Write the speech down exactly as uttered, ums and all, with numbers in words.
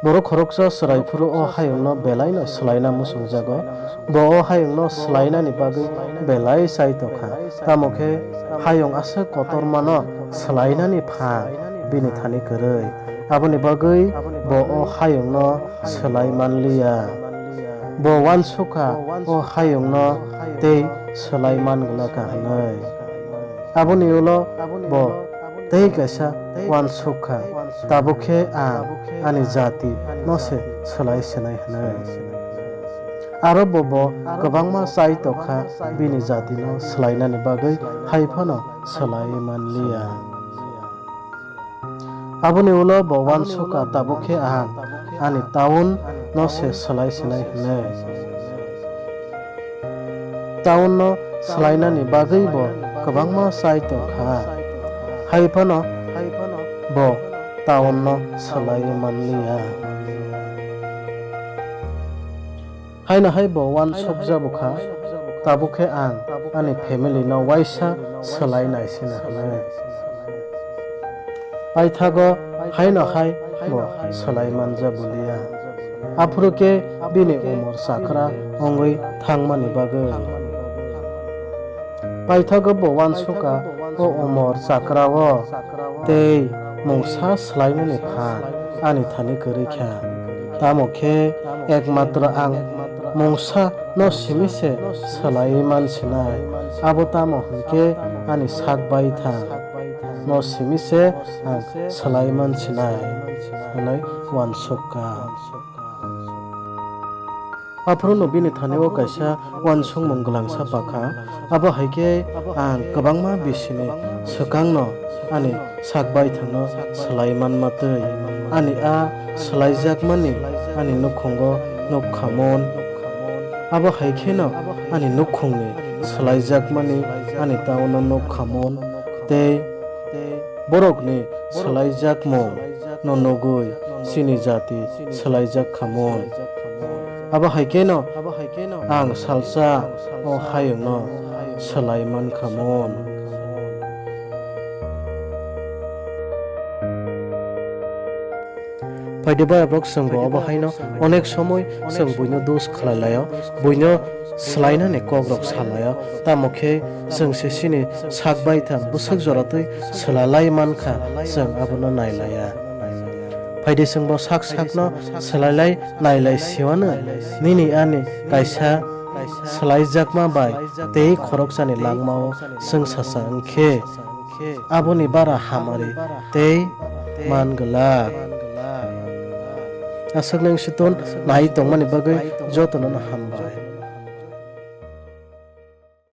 Borok khoroksa chwrai phuru o hayungno belaino swlaina muchungjago. Bo o hayungno swlainani bagwi belai chai tongkha. Tamo khe hayung aswk kotormano swlainani phan bini thani kwrwi. Aboni bagwi bo o hayungno swlai man liya. Bo uansukha o hayungno tei swlai man glak kha hwnwi. Aboni ulo bo tei kaisa uansuk kha, tabuk khe ang ani jati no se swlai sinai hwnwi. Aro bo bo kwbangma chai tongkha bini jati no swlainani bagwi, hai phano swlai man liya. Aboni ulo bo uansukha, tabuk khe ang ani taun no se swlai sinai hwnwi. Taun no swlainani bagwi bo kwbangma chai tongkha, hai phano bo taun no swlaiwi man liya. Haino hai bo uansukjabu kha, tabuk khe ang ani family no uaisa swlai naisina hwnwi. Paithago haino hai bo swlai manjabu liya. Aphuru khe bini umor chakra wngwi thangmani bagwi. Paithago bo uansukha, o umor chakra o tei mungsa swlainani phan ani thani kwrwi kha. Tamo khe ekmatro ang mungsa no simi se swlaiwi man sinai. Abo tamo hwn khe ani sak baithang no simi se ang swlai man sinai hwnwi uansukha. Aphuru no bini thani o kaisa uansukmung gwlangsa pakha. Abo hai khe ang kwbangma bisini swkangno ani sak baithangno swlai manma twi ani a swlaijakmani ani nukhungo nuk khamon. Abo hai kheno ani nukhungni swlaijakmani ani taono nuk khamon tei borokni swlaijakmung no nugwi chini jati swlaijak khamon. Abo hai kheno ang salsa o hayungno swlai man khamon. Phaidi boyabrok, chwng bo obo haino onek somoi chwng buino dos khlai laio, buino swlainani kokrok sa laio. Tamo khe chwng se chini sak baithang bwswk jora twi swlalai man kha, chwng abono nai laiya. Phaidi chwng bo sak sakno swlailai nailai siwano nini ani kaisa swlaijakma bai tei khoroksani langmao chwng sacha wng khe aboni bara hamari tei man glak. Aswk nang siton nai tongmani bagwi jotono no hambai.